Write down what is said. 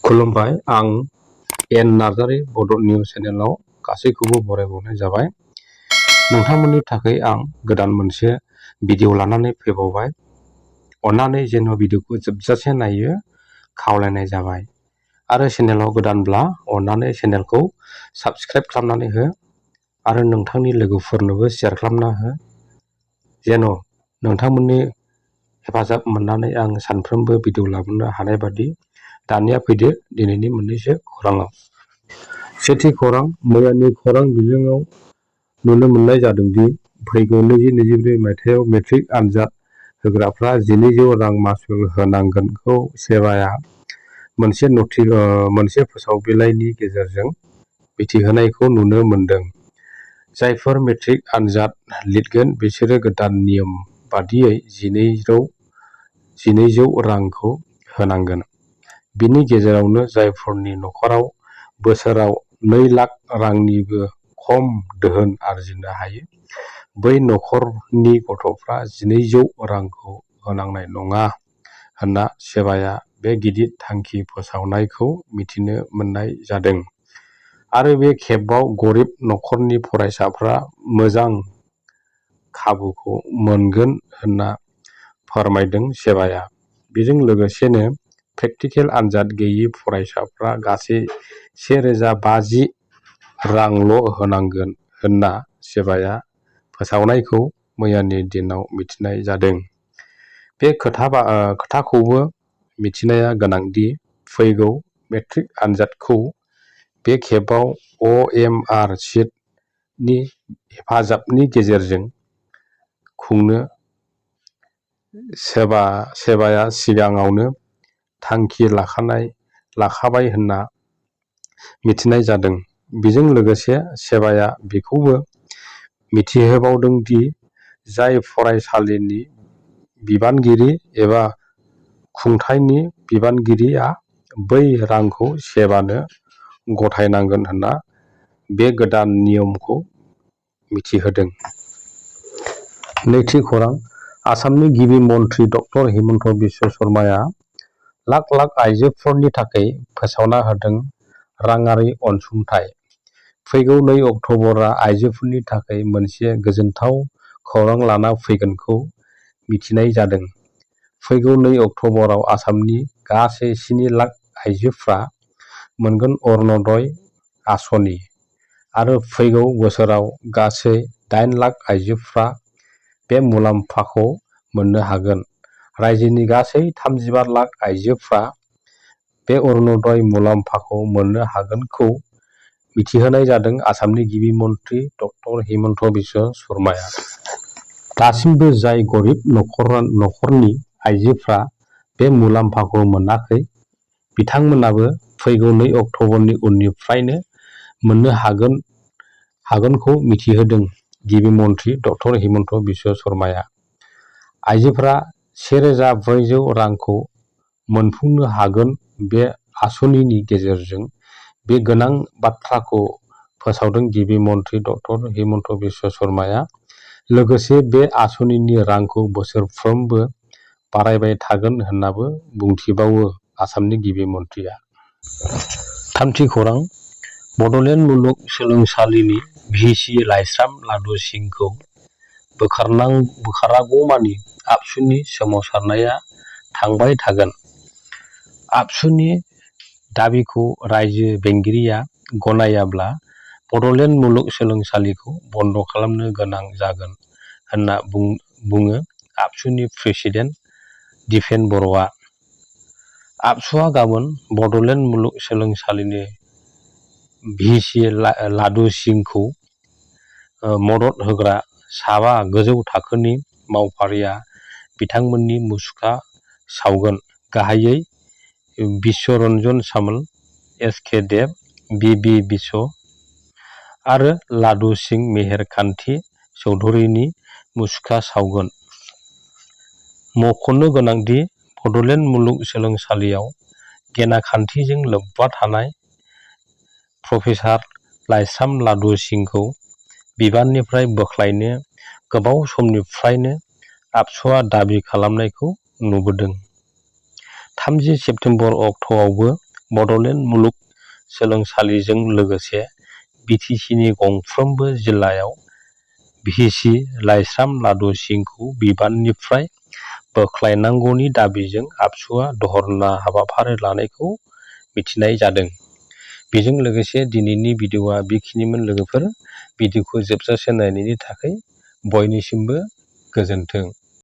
खुलुमबाय, आं एन नार्जारी बड' निउज चेनेलाव गासैखौबो बरायबावनाय जाबाय। नोंथांमोननि थाखाय आं गोदान मोनसे भिडिअ लानानै फैबावबाय। अन्नानै जेन' भिडिअखौ जोबजासे नायो खावलायनाय जाबाय। आरो चेनेलाव गोदानब्ला अन्नानै चेनेलखौ साबस्क्राइब खालामनानै हो आरो नोंथांनि लोगोफोरनोबो शेयार खालामना हो। जेन' नोंथांमोननि हेफाजाब मोननानै आं सानफ्रोमबो भिडिअ लाबोनो हानाय बादि। दानिया फैदो दिनैनि मोननैसो खौराङाव। सेथि खौरां, मैयानि खौरां बिजोङाव नुनो मोननाय जादोंदि फैगौ 2024 मायथाइयाव मेट्रिक आनजाद होग्राफ्रा 1200 रां मासुल होनांगोनखौ सेबाया मोनसे फोसावबिलाइनि गेजेरजों मिथिहोनायखौ नुनो मोन्दों। जायफोर मेट्रिक आनजाद लिरगोन बिसोरो गोदान नियम बादियै 1200 रांखौ होनांगोन। बिनि गेजेरावनो जायफोरनि नखराव बोसोराव 2 लाख रांनिबो खम दोहोन आरजिनो हायो, बै नखरनि गथ'फ्रा 1200 रांखौ होनांनाय नङा होनना सेबाया बे गिदिर थांखि फोसावनायखौ मिथिनो मोननाय जादों। आरो बे खेबाव गरिब नखरनि फरायसाफ्रा मोजां खाबुखौ मोनगोन होनना फोरमायदों सेबाया। बेजों लोगोसेनो प्रेक्टिकेल आनजाद गैयि फरायसाफ्रा गासै 1050 रांल' होनांगोन होनना सेबाया फोसावनायखौ मैयानि दिनाव मिथिनाय जादों। बे खोथाखौबो मिथिनाया गोनांदि फैगौ मेट्रिक आनजादखौ बे खेबाव OMR शीटनि हेफाजाबनि गेजेरजों खुंनो सेबाया सिगाङावनो थांखि लाखाबाय होनना मिथिनाय जादों। बेजों लोगोसे सेबाया बेखौबो मिथिहोबावदों दि जाय फरायसालिनि बिबानगिरि एबा खुंथायनि बिबानगिरिया बै रांखौ सेबानो गथायनांगोन होनना बे गोदान नियमखौ मिथिहोदों। नैथि खौरां, आसामनि गिबि मन्थ्रि डक्टर हिमन्त बिश्व शर्माया लाख लाख आइजोफोरनि थाखाय फोसावना होदों राङारि अनसुंथाइ। फैगौ 2 अक्ट'बरआ आइजोफोरनि थाखाय मोनसे गोजोनथाव खौरां लाना फैगोनखौ मिथिनाय जादों। फैगौ 2 अक्ट'बराव आसामनि गासै 7 लाख आइजोफ्रा मोनगोन अरुण'दय आसनि आरो फैगौ बोसोराव गासै 8 लाख आइजोफ्रा बे मुलाम्फाखौ मोननो हागोन। रायजोनि गासै 35 लाख आइजोफ्रा बे अरुण'दय मुलाम्फाखौ मोननो हागोनखौ मिथिहोनाय जादों। आसामनि गिबि मन्थ्रि डक्टर हिमन्त बिश्व शर्माया दासिमबो जाय गरिब नखरनि आइजोफ्रा बे मुलाम्फाखौ मोनाखै, बिथांमोनाबो फैगौ 2 अक्ट'बरनि उननिफ्रायनो मोननो हागोनखौ मिथिहोदों। गिबि मन्थ्रि डक्टर हिमन्त बिश्व शर्माया आइजोफोरा 1400 रांखौ मोनफुंनो हागोन। बे आसनिनि गेजेरजों बे गोनां बाथ्राखौ फोसावदों गिबि मन्थ्रि डक्टर हिमन्त बिश्व शर्माया। लोगोसे बे आसनिनि रांखौ बोसोरफ्रोमबो बारायबाय थागोन होननाबो बुंथिबावो आसामनि गिबि मन्थ्रिया। थामथि खौरां, बड'लेण्ड मुलुग सोलोंसालिनि VC लाइस्राम लादु सिंखौ बोखारागौमानि आबसुनि सोमावसारनाया थांबाय थागोन। आबसुनि दाबिखौ रायजो बेंगिरिया गनायाब्ला बड'लेण्ड मुलुग सोलोंसालिखौ बन्द' खालामनो गोनां जागोन होनना बुङो आबसुनि प्रेसिडेन्ट दिपेन बर'आ। आबसुआ गाबोन बड'लेण्ड मुलुग सोलोंसालिनि VC लादु सिंखौ मदद होग्रा 7 गोजौ थाखोनि मावफारिया बिथांमोननि मुसुखा सावगोन। गाहायै बिश्वरन्जन सामल, SK देब, BB बिश्व आरो लादु सिं मेहेर कान्ति चौधुरीनि मुसुखा सावगोन। मख'नो गोनांदि बड'लेण्ड मुलुग सोलोंसालियाव गेनाखान्थिजों लोब्बा थानाय प्रफेसार लाइस्राम लादु सिंखौ बिबाननिफ्राय बोख्लायनो गोबाव समनिफ्रायनो आबसुआ दाबि खालामनायखौ नुबोदों। 30 सेप्तेम्बर अक्ट'आवबो बड'लेण्ड मुलुग सोलोंसालिजों लोगोसे BTCनि गंफ्रोमबो जिल्लायाव VC लाइस्राम लादु सिंखौ बिबाननिफ्राय बोख्लायनांगौनि दाबिजों आबसुआ धरना हाबाफारि लानायखौ मिथिनाय जादों। बेजों लोगोसे दिनैनि भिडिअआ बेखिनिमोन लोगोफोर। भिडिअखौ जोबजासे नायनायनि थाखाय बयनिसिमबो गोजोन्थों।